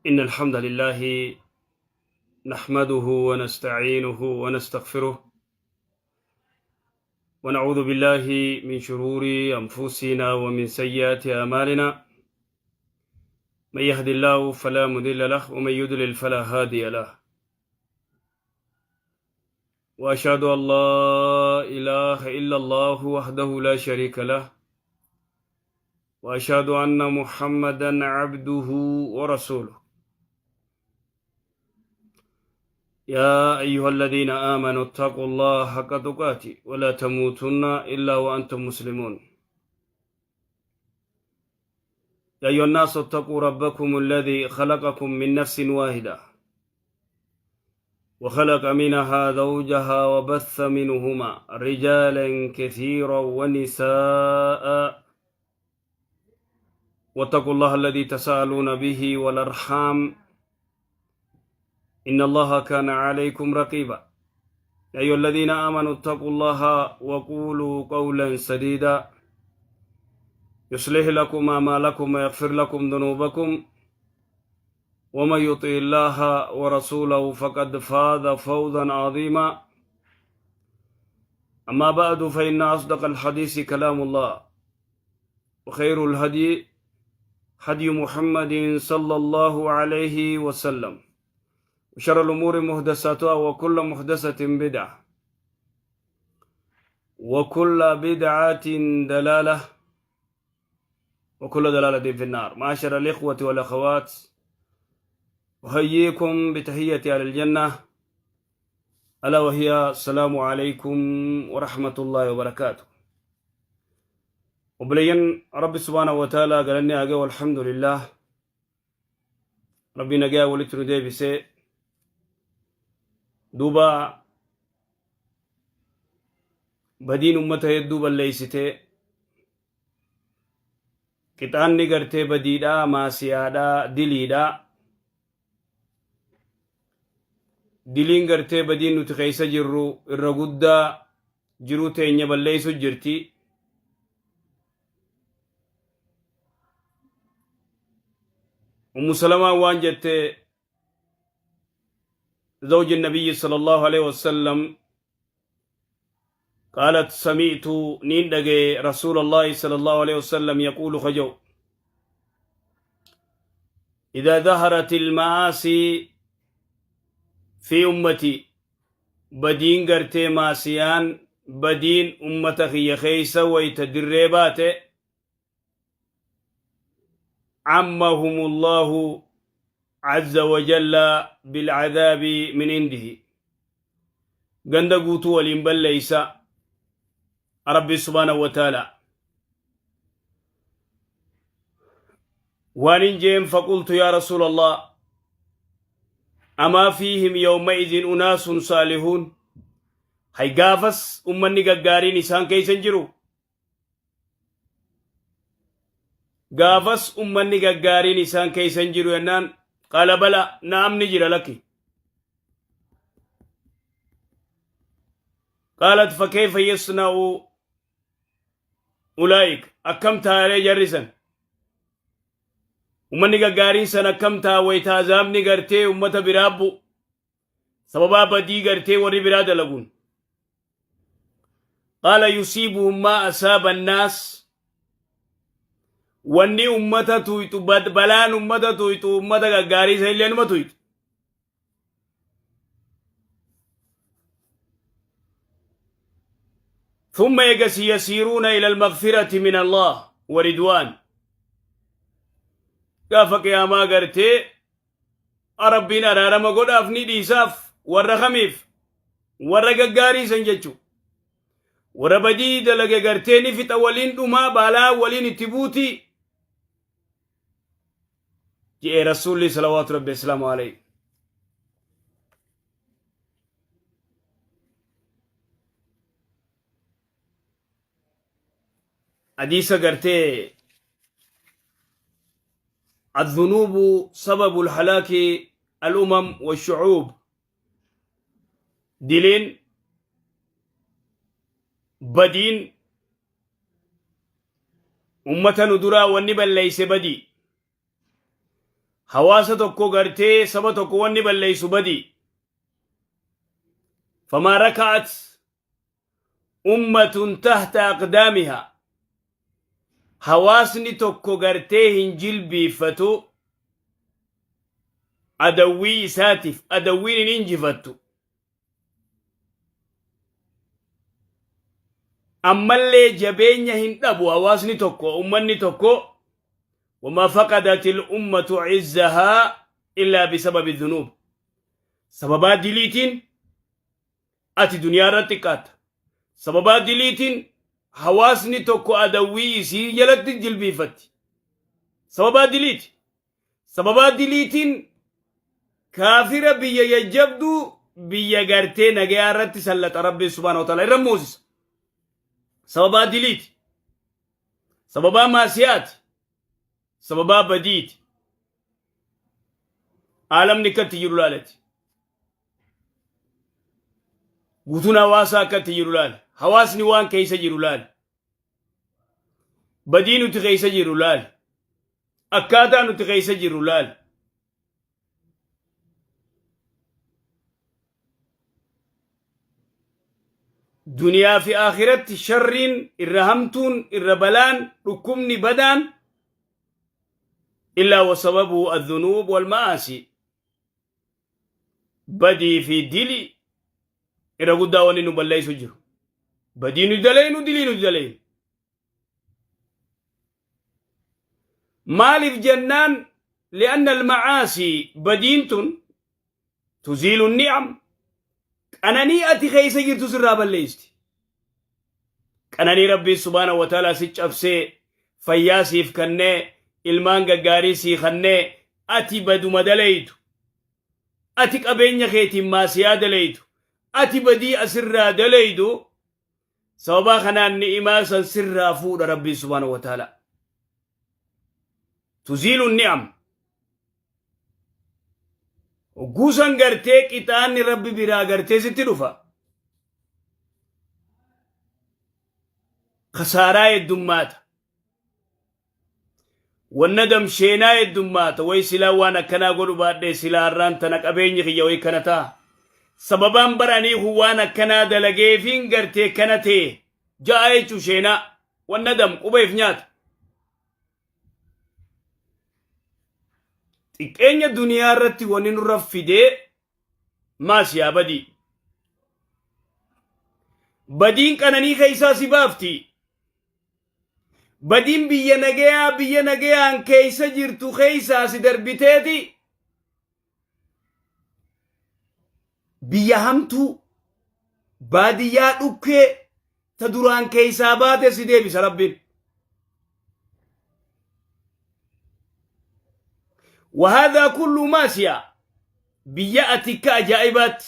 إن الحمد لله نحمده ونستعينه ونستغفره ونعوذ بالله من شرور أنفسنا ومن سيئات أعمالنا، من يهد الله فلا مضل له ومن يضلل فلا هادي له، وأشهد أن لا إله إلا الله وحده لا شريك له، وأشهد أن محمدا عبده ورسوله. يا أيها الذين آمنوا اتقوا الله حق تقاته ولا تموتن إلا وأنتم مسلمون. يا أيها الناس اتقوا ربكم الذي خلقكم من نفس واحدة وخلق منها زوجها وبث منهما رجالا كثيرا ونساء، واتقوا الله الذي تساءلون به والأرحام إن الله كان عليكم رقيبا. يا أيها الذين آمنوا اتقوا الله وقولوا قولا سديدا يصلح لكم أعمالكم ويغفر لكم ذنوبكم، ومن يطع الله ورسوله فقد فاز فوزا عظيما. أما بعد، فإن أصدق الحديث كلام الله، وخير الهدي هدي محمد صلى الله عليه وسلم، وشر الأمور محدثاتها، وكل محدثة بدعة، وكل بدعة دلالة، وكل دلالة في النار. معاشر الإخوة والأخوات، أحييكم بتحية أهل الجنة، ألا وهي السلام عليكم ورحمة الله وبركاته. Obboleeyyan, Rabbi subhaanahu wa ta'aalaa galanni haa ga'u. Alhamdulillah, Rabbi nagaa walitti nu deebisee. Duuba badiin ummata hedduu balleeysitee, qixaanni gartee badiidhaa, maasiyaadhaa, diliidhaa. Diliin gartee badiin nuti keessa jirru irra guddaa jiruu teenya balleessu jirti. Ummu Salamaan waan jette, زوج النبي صلى الله عليه وسلم، قالت: سمعت نين دقي رسول الله صلى الله عليه وسلم يقول خجو: إذا ظهرت المعاصي في أمتي، badiin gartee maasiyaan, badiin ummata kiyya keeysa wayta dirree baate، عمهم الله عز وجل بالعذاب من عنده. Ganda guutuu waliin balleeysa Rabbi subhaanahu wa ta'ala. Waan hin jeen: فقلت يا رسول الله، أما فيهم يومئذ أناس صالحون؟ Hay gaafas ummanni gaggaariin isaan keeysan jiru? Gaafas ummanni gaggaariin isaan keeysan jiru jennaan, قال بلى، نعم, ni jira, lakki. قالت: فكيف يصنع أولئك؟ Akkam taaree jarrisan, ummanni gaggaariin san akkam taa wayta azaabni gartee ummata biraa bu'u, sababaa badii gartee warri biraa dalaguun? قال: يصيبهم ما أصاب الناس. Wanni ummata tuyxu, balaan ummata tuyxu, ummata gaggaarii san illee numa tuyxu. ثم eegasii يسيرون إلى المغفرة من الله ورضوان. Gaafa qiyaamaa gartee Rabbiin araarama godhaaf, ni dhiisaaf. Warra kamiif? Warra gaggaarii san jechu. Warra badii dalage gartee ni fixa, waliin dhumaa, balaa waliin itti buuti je'e Rasuulli salawaatu Rabbi islaamu alayhi. Hadiisa gartee الذنوب سبب الهلاك الأمم والشعوب. Diliin, badiin ummata nu duraa wanni balleeyse badii. Hawaasa tokko gartee saba tokko wanni balleessu badii. Famaa raka'at ummatun tahta aqdaamihaa. Hawaasni tokko gartee hin jilbiiffatu adawwii isaatiif adawwiin hin injifattu. Ammallee jabeenya hin dhabu hawaasni tokko ummanni tokko wamaa faqadatil ummatu izzahaa illaa bisababi dhunuub. Sababaa diliitiin ati duniyaa irratti xiqqaatta. Sababaa diliitiin hawaasni tokko adawwii isii jalatti jilbiifatti. Sababaa diliiti. Sababaa diliitiin kaafira biyya jajjabduu biyya gartee nagayaa irratti sallaxa Rabbiin subhaanahu wa ta'ala irra moosisa. Sababaa diliiti. Sababaa maasiyaati. Sababaa badiiti. Aalamni akkatti jiru laalati. Guutuun hawaasaa akkatti jiru laali. Hawaasni waan keessa jiru laali. Badii nuti keessa jirru laali. Akkaataa nuti keessa jirru laali. Duniyaa fi akhiratti sharriin irra hamtuun irra balaan dhukkubni badaan illaa wasababuhu adhunuub walma'aasi. Badii fi dili irra guddaa wanni nu balleessu jiru. Badii nu dalaynu dilii nu dalaynu. Maaliif jennaan li'anna almacaasii badiin tun tuziilu ni'am qananii ati keessa jirtu sirraa balleessti. Qananii Rabbiin subhaanahu wa ta'aalaa si cabsee fayyaa siif kennee ilmaan gaggaarii sii kennee ati baduma dalaytu. Ati qabeenya keetiin maasiyaa dalaytu. Ati badii asirraa dalaydu Sababaa kanaan ni'imaa san sirraa fuudha Rabbiin subhaanahu wa ta'ala. Tuziilu ni'am. Hogguu san gartee qixaanni Rabbi biraa gartee sitti dhufa. Kasaaraa heddummaata. Wannadam sheenaa heddummaata way silaa waan akkanaa godhu baadhee silaa har'aan tana qabeenyi kiyya way kana ta'a. Sababaan bara anii kun waan akkanaa dalageefiin gartee kana ta'e ja'a jechuu sheenaa wannadam qubeef nyaata. Xiqqeenya duniyaa irratti wanni nurra fidee maasiyaa badii. Badiin qananii keessaa si baafti. Badiin biyya nagayaa biyya nagayaan keessa jirtu keessaa si darbiteeti biyya hamtuu baadiyyaa dhukkee ta duraan keessaa baate si deebisa Rabbiin. وهذا كله ماسيا biyya ati akka ajaa'ibaatti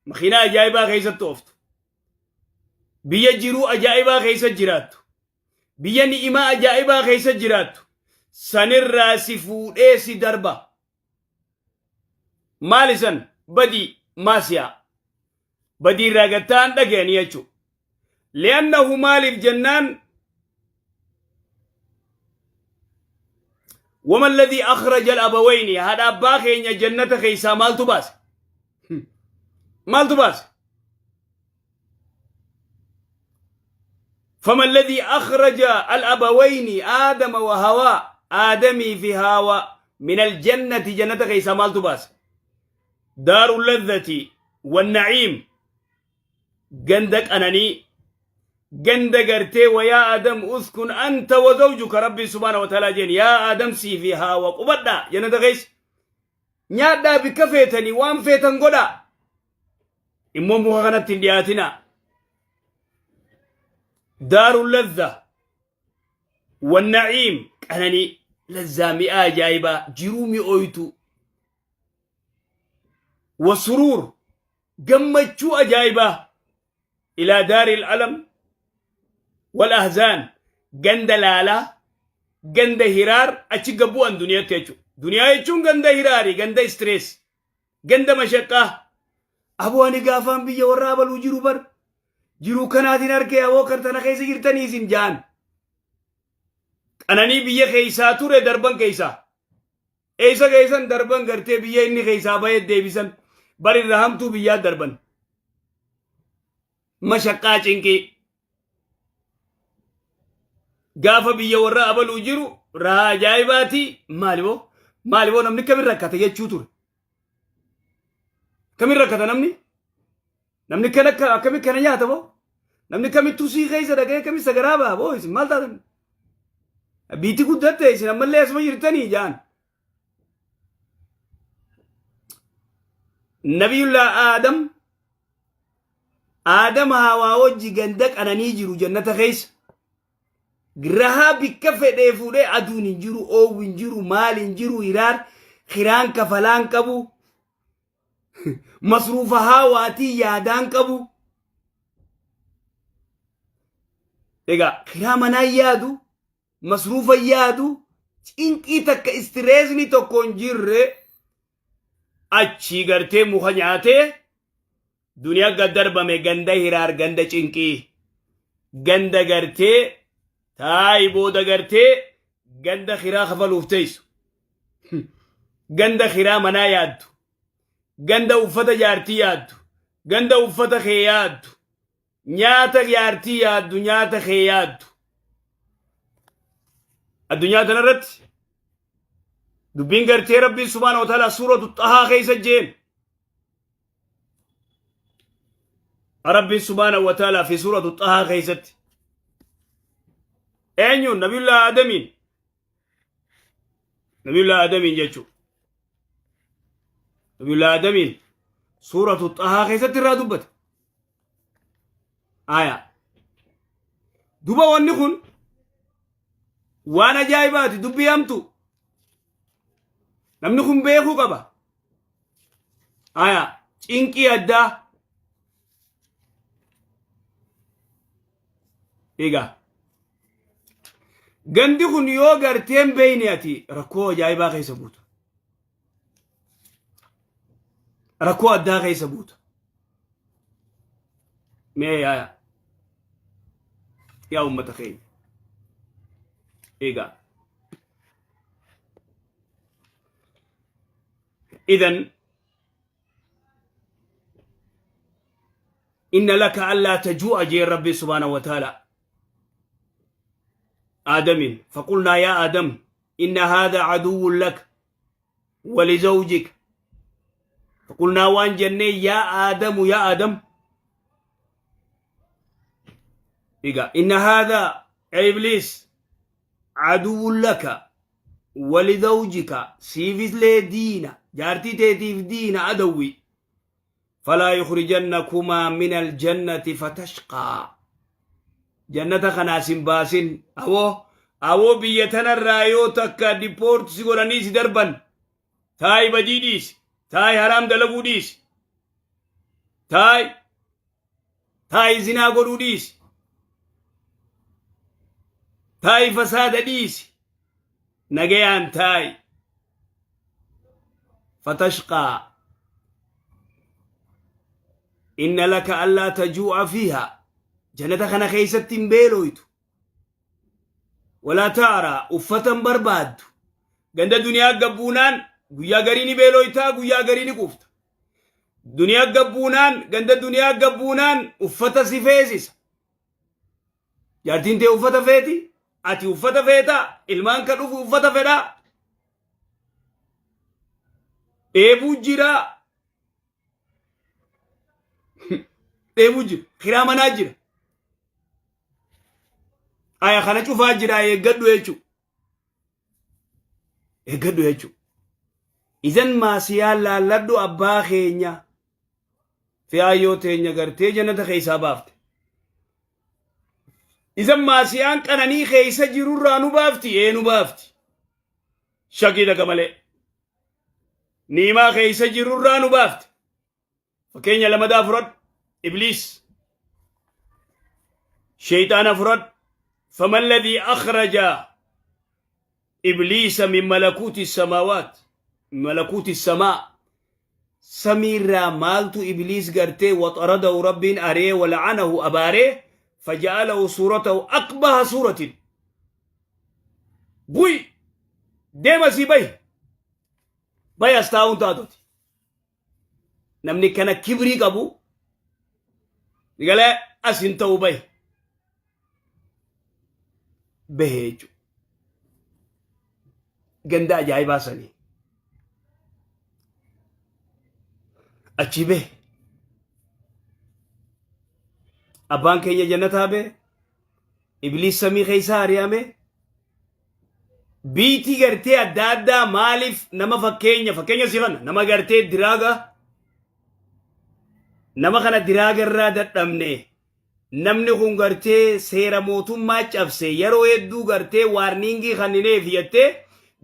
makiinaa ajaa'ibaa keessatti ooftu biyya jiruu ajaa'ibaa keessa jiraattu biyya ni'imaa ajaa'ibaa keessa jiraattu sanirraa si fuudhee si darba maal isan badii maasiyaa badii irraa gattaan dhagayanii jechuu li'annahu maaliif jennaan wama alladhii akhraja al-abawayni haadha abbaa keenya jannata keessaa maaltu baase maaltu baase فما الذي أخرج الأبوين آدم وهواء آدمي في هاوى من الجنة جنة كيسا مالتو باس دار اللذة والنعيم ganda qananii ganda gartee wayaa Adam uskun anta wa zawjuka Rabbi subhaanahu wa ta'ala jeen yaa Adam sii fi haawa qubadhaa jannata keessa nyaadhaa bikka feetanii waan feetan godhaa immoo muka kanatti hin dhiyaatinaa daaru ladha wanna'iim qananii lazzaa mi'aa ajaa'ibaa jiruu mi'ooytu wasuruur gammachuu ajaa'ibaa ilaa daaril alam wal ahzaan ganda laalaa ganda hiraar achi gabbu'an duniyatti jechuudha. Duniyaa jechuun ganda hiraari ganda istirees ganda mashaqqaa aboo ani gaafaan biyya warraa baluu jiru bar jiruu kanaatiin arkee aboo kan tana keessa jirtanii isin jaan qananii biyya keessaa ture darban keessaa. Eessa geessan darban gartee biyya inni keessaa bahee deebisan bari irra hamtuu biyyaa darban. Mashaqqaa cinqii. Gaafa biyya warra abaluu jiru rahaa ajaa'ibaati maaliboo maaliboo namni kamin rakkata jechuu ture. Kamin rakkata namni? Namni kana akkami kana nyaata boo? Namni kamittuu sii keessa dhaqee akkamii sagaraa ba'a boo isin maal taatan? Biitti guddatte isin ammallee asuma jirtanii jaan. Nabiyullaa Aadam Aadam hawaa wajji ganda qananii jiru jannata keessa. Rahaa bikka fedhee fuudhee aduun hin jiru, oowwi hin jiru, maal hin jiru, hiraar kiraan kafalaan qabu. Masruufa haawaatii yaadaan qabu. Egaa kiraa manaa yaadu, masruufa yaadu, cinqii takka istireesni tokko hin jirre achii gartee muka nyaatee duniyaa gad darbame ganda hiraar ganda cinqii ganda gartee taayi booda gartee ganda kiraa kafaluuf teessu. Ganda kiraa manaa yaaddu. Ganda uffata jaartii yaaddu. Ganda uffata kee yaaddu. Nyaata jaartii yaaddu nyaata kee yaaddu. Addunyaa tanarratti dubbiin gartee Rabbiin subhaanahu wa ta'ala suuratu Xahaa keessa jeen. Rabbiin subhaanahu wa ta'ala fi suuratu Xahaa keessatti. Eenyuun Nabiyullaa Aadamiin Nabiyullaa Aadamiin jechuudha. Nabiyullaa Aadamiin suuratu Xahaa keessatti irraa dubbate. Aya. Duba wanni kun waan ajaa'ibaati dubbii hamtu. Namni kun beekuu qaba. Aya. Cinqii addaa. Egaa. Gandi kun yoo gartee hin beeyne ati rakkoo ajaa'ibaa keessa buuta. Rakkoo addaa keessa buuta. Mee yaa yaa uummata keenya. Egaa. Idan inna laka allaa tajuu'a jeen rabbi subhaanahu wa ta'ala aadamin faqulnaa yaa aadam inna haadha aduwwun laka walizawjika faqulnaa waan jennee yaa aadamu yaa aadam egaa inna haadha ibliis aduwwun laka walizawjika siifislee diina jaartii teetiif diina adawwi falaa yukhrijannakumaa min aljannati fatashqaa jannata kanaa sin baasin awoo awoo biyya tanarraa yoo takka dipoort si godhanii si darban taayi badii dhiisi taayi haraam dalaguu dhiisi taayi taayi zinaa godhuu dhiisi taayi fasaada dhiisi nagayaan taa'i fatashqaa inna laka allaa tajuu'a fiiha jannata kana keessatti hin beelooytu walaa ta'araa uffata hin barbaaddu ganda duniyaa gabbuunaan guyyaa garii ni beelooytaa guyyaa garii ni quufta duniyaa gabbuunaan ganda duniyaa gabbuunaan uffata si feesisa Jaartiin tee uffata feeti, ati uffata feeta, ilmaan ka dhufu uffata fedha. Dheebuu jira. Dheebuu jira. Kiraa manaa jira. Aya kana cufaa jira eeggadhu jechuudha. Eeggadhu jechuudha. Izan maasiyaan laalladhu abbaa keenya fi aayyoo teenya gartee jannata keessaa baafte. Izan maasiyaan qananii keessa jirurraa nu baafti ee nu baafti. Shakii takka malee. Niimaa keessa jirurraa nu baafti. Fakkeenya lamadaa fudhadhu. Ibliis. Sheeyxaana fudhadhu. Faman ladhii akhraja ibliisa min malakuuti samaawaat malakuuti samaa samiirraa maaltu ibliis gartee waxaradahu rabbiin aree walacanahu abaaree faja'alahu suuratahu aqbaha suuratin bu'i deema sii bahi Bayi as taa'uun taatuti. Namni kana kibrii qabu galee as hin ta'u bayi. Bahee jechuudha. Ganda ajaa'ibaa sanii. Achii bahe. Abbaan keenya jannataa bahe. Ibliis samii keessaa ari'ame. Biitii gartee adda addaa maaliif nama fakkeenya fakkeenya si kana nama gartee diraaga nama kana diraaga irraa dadhabne namni kun gartee seera mootummaa cabse yeroo hedduu gartee waarniingii kannineef jettee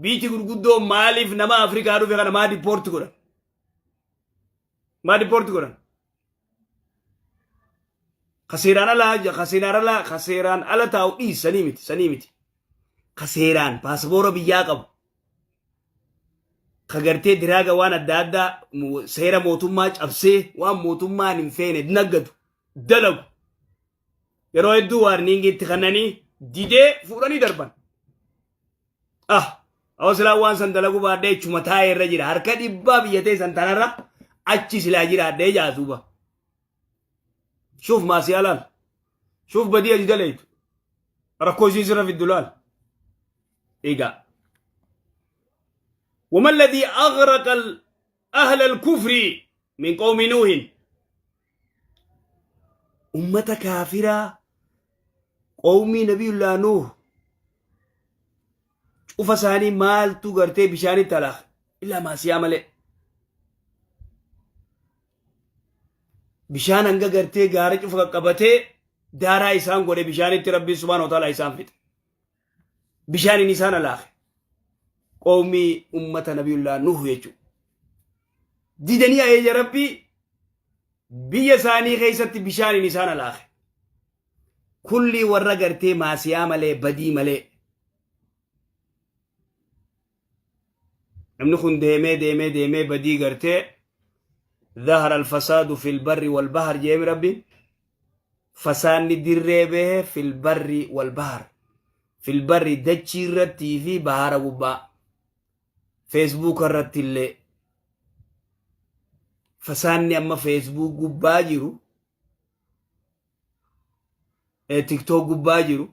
biitii gurguddoo maaliif nama Afrikaa dhufe kana maa dipoorti godhan? Maa dipoorti godhan? Ka seeraan alaa ka seeraan alaa ka seeraan ala taa'u dhiis sanii miti sanii miti. Ka seeraan paaspoora biyyaa qabu. Ka gartee diraaga waan adda addaa seera mootummaa cabsee waan mootummaan hin feene naggadu dalagu. Yeroo hedduu waarniingii itti kennanii didee fuudhanii darban. Ah, awwa silaa waan san dalaguu baadhee achuma taa'ee irra jira. Harka dhibbaa biyya teessan tanarra achi silaa jiraadhee jaa duuba. Shuuf maasiyaa laal. Shuuf badii ati daleeytu. Rakkoo isiin sirra fiddu laal. Egaa. وما الذي أغرق أهل الكفر من قوم نوح أمة كافرة قومي نبي الله نوح cufa isaanii maaltu gartee bishaanitti alaaf illaa maasiyaa malee. Bishaan hanga gartee gaara cufa qaqqabatee daaraa isaan godhe bishaanitti rabbiin subhaanahu wa ta'ala isaan fixe. Bishaaniin isaan alaafe. Qawmii ummata nabiyullaa Nuh jechuudha. Didanii ajaja rabbii biyya isaanii keessatti bishaaniin isaan alaafe. Kullii warra gartee maasiyaa malee badii malee. Namni kun deemee deemee deemee badii gartee ظهر الفساد في البر والبحر jeemi rabbi fasaanni dirree bahe في البر والبحر في البر dachii irrattii fi bahara gubbaa feesbuuka irratti illee fasaanni amma feesbuuk gubbaa jiru tiktook gubbaa jiru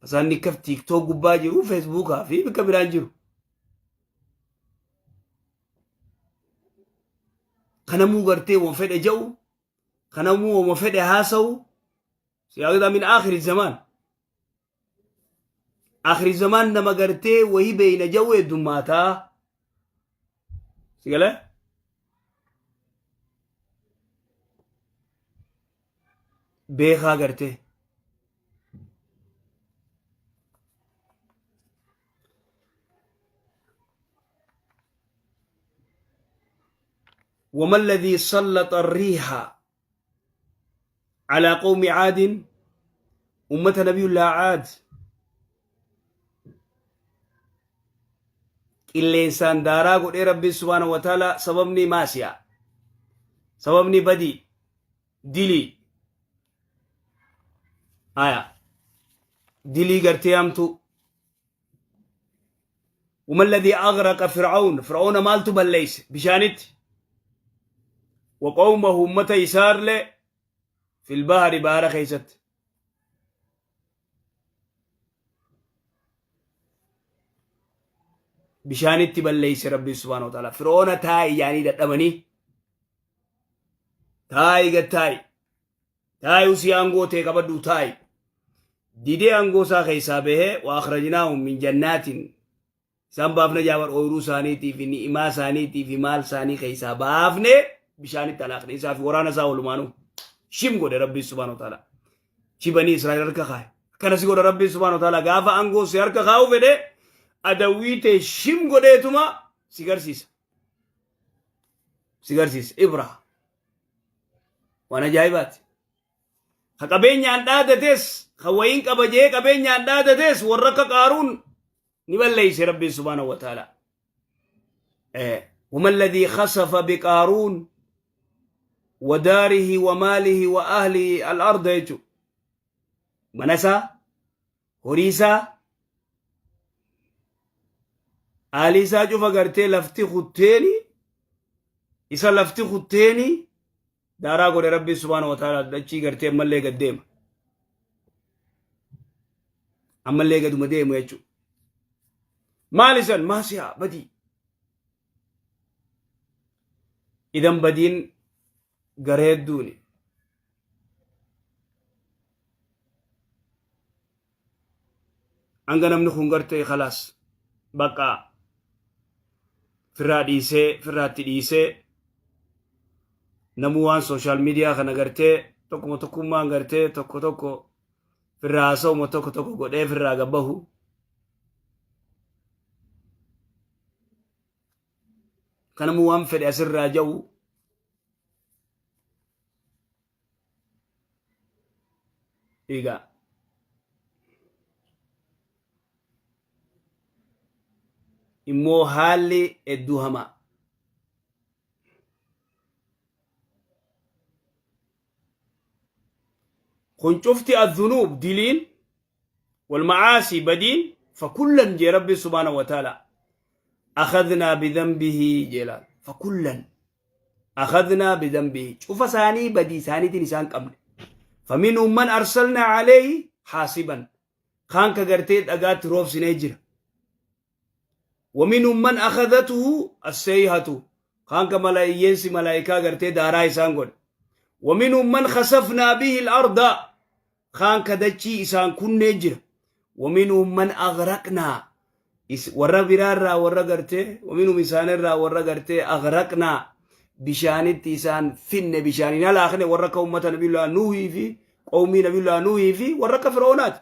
fasaanni akka tiktook gubbaa jiru feesbuukaa fi bakka biraan jiru. Kanamuu gartee waan fedhe ja'u kanamuu waan fedhe haasa'u siyaaqida min aakhiri zamaan. Aakhiri zamaan nama gartee wayii beeyna ja'u heddummaataa. Si galee? Beekaa gartee. وما الذي سلط الريح على قوم عاد أمة نبي الله عاد qilleensaan daaraa godhee rabbiin subhaanahu wa ta'ala sababni maasiyaa sababni badii dilii aya dilii gartee hamtuu وما الذي أغرق فرعون فرعون مالtu balleeyse bishaanitti وقومه ummata isaarle في البحر bahara keeysatti bishaanitti balleeyse rabbiin subhaanahu wa ta'ala fir'oona taa'i yaanii dadhabanii taa'i gad taa'i taa'i usii aangoo tee qabadhu taa'i didee aangoo isaa keessaa bahee wa akhrajnaahum min jannaatin isaan baafna jaabar ooyiruu isaaniitii fi ni'imaa isaaniitii fi maal isaanii keessaa baafne bishaanitti alaaqne isaa fi waraana isaa walumaanuu shim godhe rabbiin subhaanahu wa ta'ala shibanii Israa'el harka kaa'e akkana si godha rabbiin subhaanahu wa ta'ala gaafa aangoo si harka kaa'u fedhe adawwii tee shim godheetuma si garsiisa si garsiisa ibra waan ajaa'ibaati ka qabeenyaan dhaadates ka wayiin qaba jee qabeenyaan dhaadates warra akka qaaruun ni balleeyse rabbiin subhaanahu wa ta'ala وما الذي خسف بقارون وداره وماله وأهله الأرض يجو منسا هريسا Aalii isaa cufa gartee lafti kutteeni isa lafti kutteeni daaraa godhe Rabbiin subhaanahu wa ta'ala dachii gartee ammallee gad deema. Ammallee gaduma deemu jechuudha. Maal isan maasiyaa badii. Idan badiin gara hedduuni. Hanga namni kun gartee khalaas bakka firraa dhiisee firraatti dhiisee namuu waan sooshaal miidiyaa kana gartee tokkuma tokkummaan gartee tokko tokko firraa haasa'uma tokko tokko godhee firraa gabbahu. Kanamuu waan fedhe asirraa ja'u Egaa immoo haalli hedduu hamaa. Kun cufti adhunuub diliin walmacaasii badiin fakullan jee rabbi subhaanahu wa ta'ala akhadnaa bidhanbihi jeelaan fakullan akhadnaa bidhanbihi cufa isaanii badii isaaniitiin isaan qabne faminhum man arsalnaa alayhi haasiban kaan ka gartee dhagaatti roobsinee jira waminhum man akhadhatuhu asseyhatu kaan ka malaa'iyyeensi malaa'ikaa gartee daaraa isaan godhe waminhum man khasafnaa bihi al-arda kaan ka dachii isaan kunnee jira waminhum man aghraqnaa warra biraarraa warra gartee waminhum isaanirraa warra gartee aghraqnaa bishaanitti isaan finne bishaaniin halaakne warra akka ummata nabiyullaa nuuhii fi qawmii nabiyullaa nuuhii fi warra akka fir'oonaati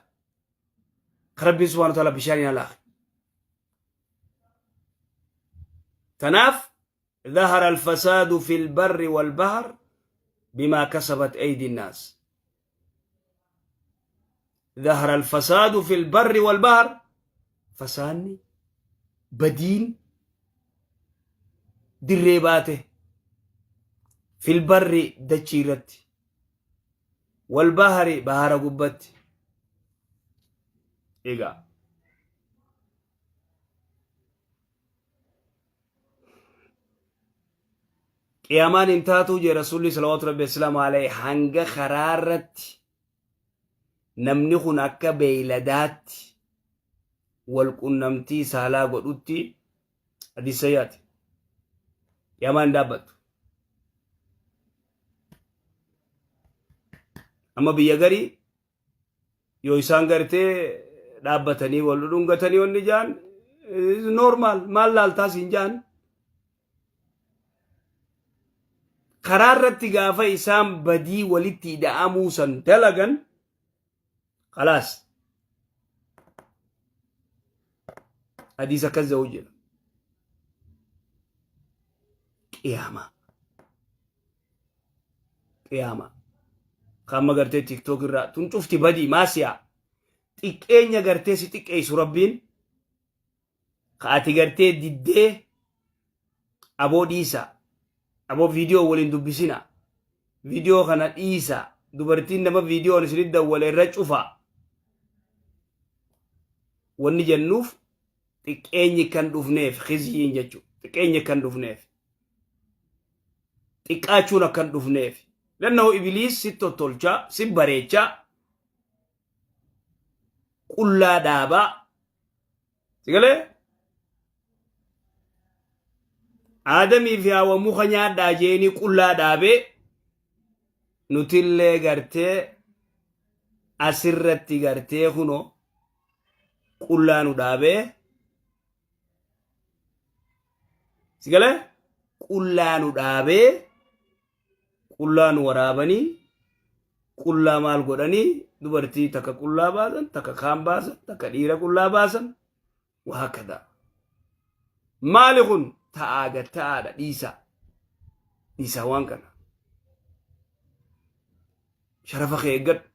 ka rabbiin subhaanahu wa ta'aala bishaaniin halaake tanaaf ظهر الفساد في البر والبحر بما كسبت أيدي الناس ظهر الفساد في البر والبحر فساني بدين dirree في البر دچيرت والبحر bahara gubbatti egaa Qiyaamaan hin taatuu jee Rasuulli salawaatu rabbi islaamu alayhi hanga karaa irratti namni kun akka beeyladaatti wal qunnamtii saalaa godhutti hadiisa sayyaati. Qiyaamaan hin dhaabbattu. Amma biyya garii yoo isaan gartee dhaabbatanii wal dhudhungatanii wanni jaan normal maal laaltaa siin jaan karaa irratti gaafa isaan badii walitti ida'amuu san dalagan khalaas hadiisa akkas jedhu jira qiyaamaa qiyaama kamma gartee tiktok irraa tun cufti badii maasiyaa xiqqeenya gartee si xiqqeessu rabbiin ka ati gartee diddee aboo dhiisa aboo viidiyoo waliin dubbisina viidiyoo kana dhiisa dubartiin nama viidiyoon isinit dawwale irra cufa wanni jennuuf xiqqeenyi kan dhufneef khizyiin jechuudha xiqqeenyi kan dhufneef xiqqaachuun akka hin dhufneef. Lannahu ibiliis si tottolchaa, si bareechaa, qullaa dhaabaa. Si galee? Aadamii fi Hawa muka nyaadhaa jeeni qullaa dhaabee nutillee gartee asirratti gartee kunoo qullaa nu dhaabee Si galee? Qullaa nu dhaabee, qullaa nu waraabanii, qullaa maal godhanii, dubartii takka qullaa baasan, takka kaan baasan, takka dhiira qullaa baasan, waa kadaa. Maali kun ta'aa gad ta'aadha dhiisaa. Dhiisaa waan kana. Sharafa kee eeggadhu.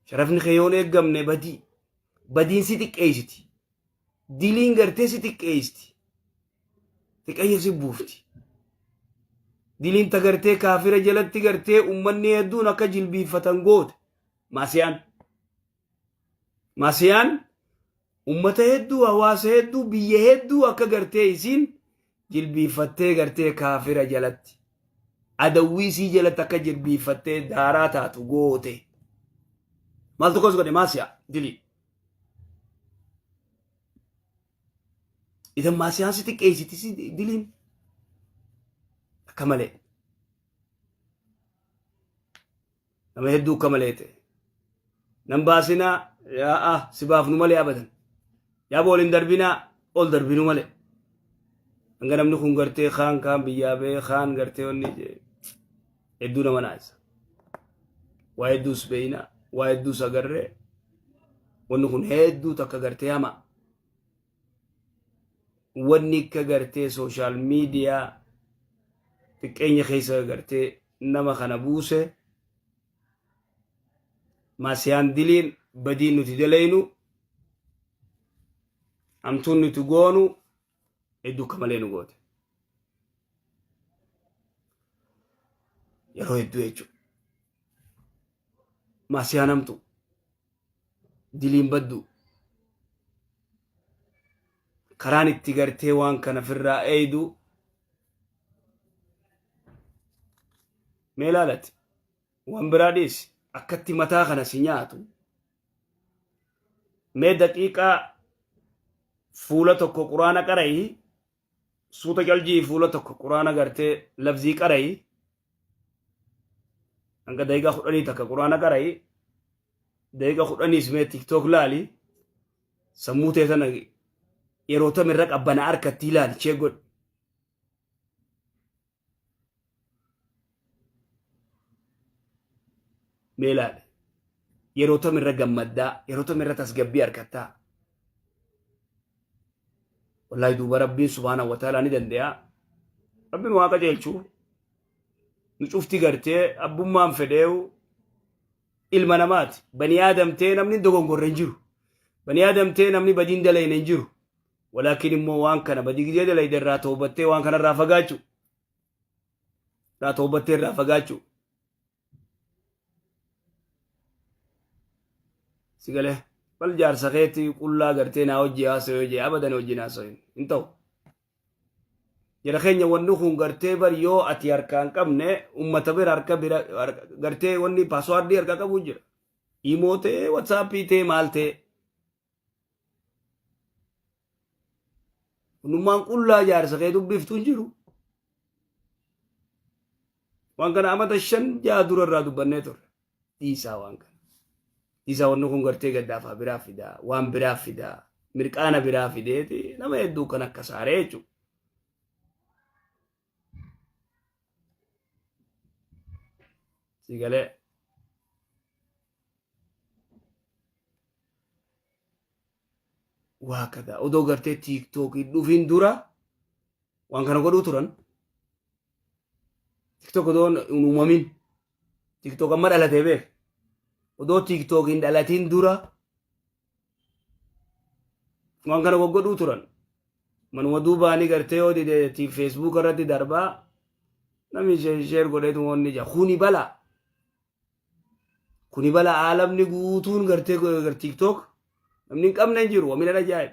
Sharafni kee yoon eeggamne badii. Badiin si xiqqeessiti. Diliin gartee si xiqqeessiti. Xiqqayya si buufti. Diliin ta gartee kaafira jalatti gartee ummanni hedduun akka jilbiiffatan goote. Maasiyaan. Maasiyaan Ummata hedduu, hawaasa hedduu, biyya hedduu akka gartee isiin jilbiiffattee gartee kaafira jalatti adawwii isii jalatti akka jilbiiffattee daaraa taatu goote. Maaltu kos godhe maasiyaa dilii. Idan maasiyaan si xiqqeessiti si diliin akka malee. Nama hedduu akka malee ta'e. Nan baasinaa yaa'a si baafnu malee abadan. Yaaba ol hin darbinaa ol darbinu malee. Hanga namni kun gartee kaan kaan biyyaa ba'ee kaan gartee wanni hedduu nama naasisa. Waa hedduus beeyna waa hedduus agarree wanni kun hedduu takka gartee hamaa. Wanni akka gartee sooshaal miidiyaa xiqqeenya keessa gartee nama kana buuse maasiyaan diliin badiin nuti dalaynu hamtuun nuti goonu hedduu akka malee nu goote. Yeroo hedduu jechuudha. Maasiyaan hamtuu. Diliin baddu. Karaan itti gartee waan kana firraa eeydu mee ilaalati waan biraa dhiisi akkatti mataa kana si nyaatu mee daqiiqaa fuula tokko quraana qara'i suuta caljii fuula tokko quraana gartee lafzii qara'i hanga daqiiqaa 10 takka quraana qara'i daqiiqa 10s mee tiktook laali sammuu tee tana yeroo tam irra qabbana harkatti ilaali chee godhi. Mee ilaali yeroo tam irra gammaddaa yeroo tam irra tasgabbii harkattaa wallaahi duuba rabbiin subhaanahu wa ta'aalaa ni danda'a rabbiin waa qajeelchu nu cufti gartee abbummaan fedheewu ilma namaati. Bani aadam ta'ee namni dogongorre hin jiru. Bani aadam ta'ee namni badiin dalayne hin jiru. Walaakin immoo waan kana badii gizee dalayde irraa toobattee waan kana irraa fagaachuu. Irraa toobattee irraa fagaachuu. Si galee bal jaarsa keetti qullaa gartee naa hojii haasa'u yoo jee abadan hojii haasa'u hin ta'u. Jara keenya wanni kun gartee bar yoo ati harkaa hin qabne ummata bira harka bira gartee wanni paaswaardii harkaa qabu jira. Imoo ta'ee watsaappii ta'ee maal ta'ee. Hundummaan qullaa jaarsa kee dubbiftu hin jiru. Waan kana amata 5 6 dura irraa dubbannee turre. Dhiisaa waan kana. Dhiisaa wanni kun gartee gaddaafaa biraa fidaa waan biraa fidaa mirqaana biraa fideeti nama hedduu kan akka saaree jechuudha. Sigalee. Waa kada odoo gartee tiiktookii dhufin dura waan kana godhuu turan. TikTok odoo hin uumamin. TikTok amma dhalatee beek. Odoo TikTok hin dhalatin dura waan kana goggodhuu turan. Manuma duubaanii gartee yoo dide Facebook irratti darbaa namni sheer godheetu wanni jaa. Kuni balaa. Kuni balaa aalamni guutuun gartee TikTok namni hin qabne hin jiru. Wamina ajaa'ib.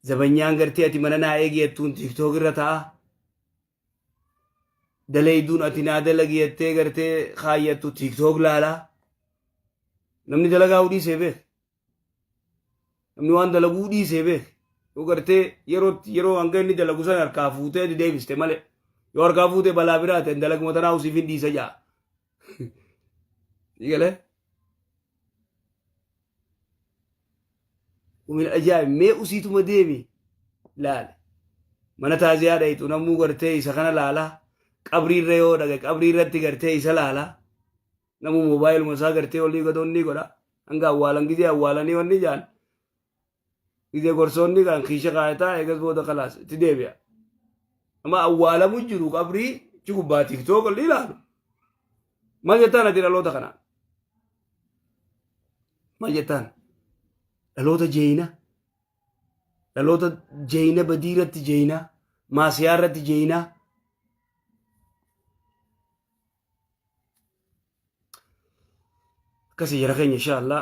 Zabanyaan gartee ati mana naa eegi jettuun tiktook irra ta'a. Dalayduun ati naa dalagi jettee gartee kaayyattu tiktook laala. Namni dalagaa dhiisee beek. Namni waan dalaguu dhiisee beek. Yoo gartee yeroo yeroo hanga inni dalagu sana harkaa fuutee ati deebiste malee. Yoo harkaa fuutee balaa biraa ta'e dalaguma tanaa usiif hin dhiisa ja'a. Galee? Umin ajaa'ib mee usiituma deemi laale. Mana taaziyaa dhayitu namuu gartee isa kana laala. Qabriirra yoo dhaqe qabrii irratti gartee isa laala. Namuu moobaayiluma isaa gartee olii gad onni godha. Hanga awwaalan gizee awwaalanii wanni jaan. Gizee gorsoonni kan kiisha kaayataa eegas booda kalaas itti deebi'a. Amma awwaalamu jiru qabrii ci gubbaa tiktook olii ilaalu. Maal jettaan ati dhaloota kanaan? Maal jettaan? Dhaloota jeeyina. Dhaloota jeeyina badii irratti jeeyina. Maasiyaa irratti jeeyina. Akkasii jara keenya insha Allah.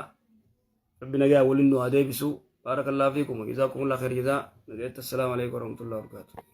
Rabbi nagaa waliin nu haa deebisu. Baarakallahu fiikum. Jazaakumullahu khayr jazaa. Nagaatti. Assalaamu alaikum warahmatullahi wabarakatuh.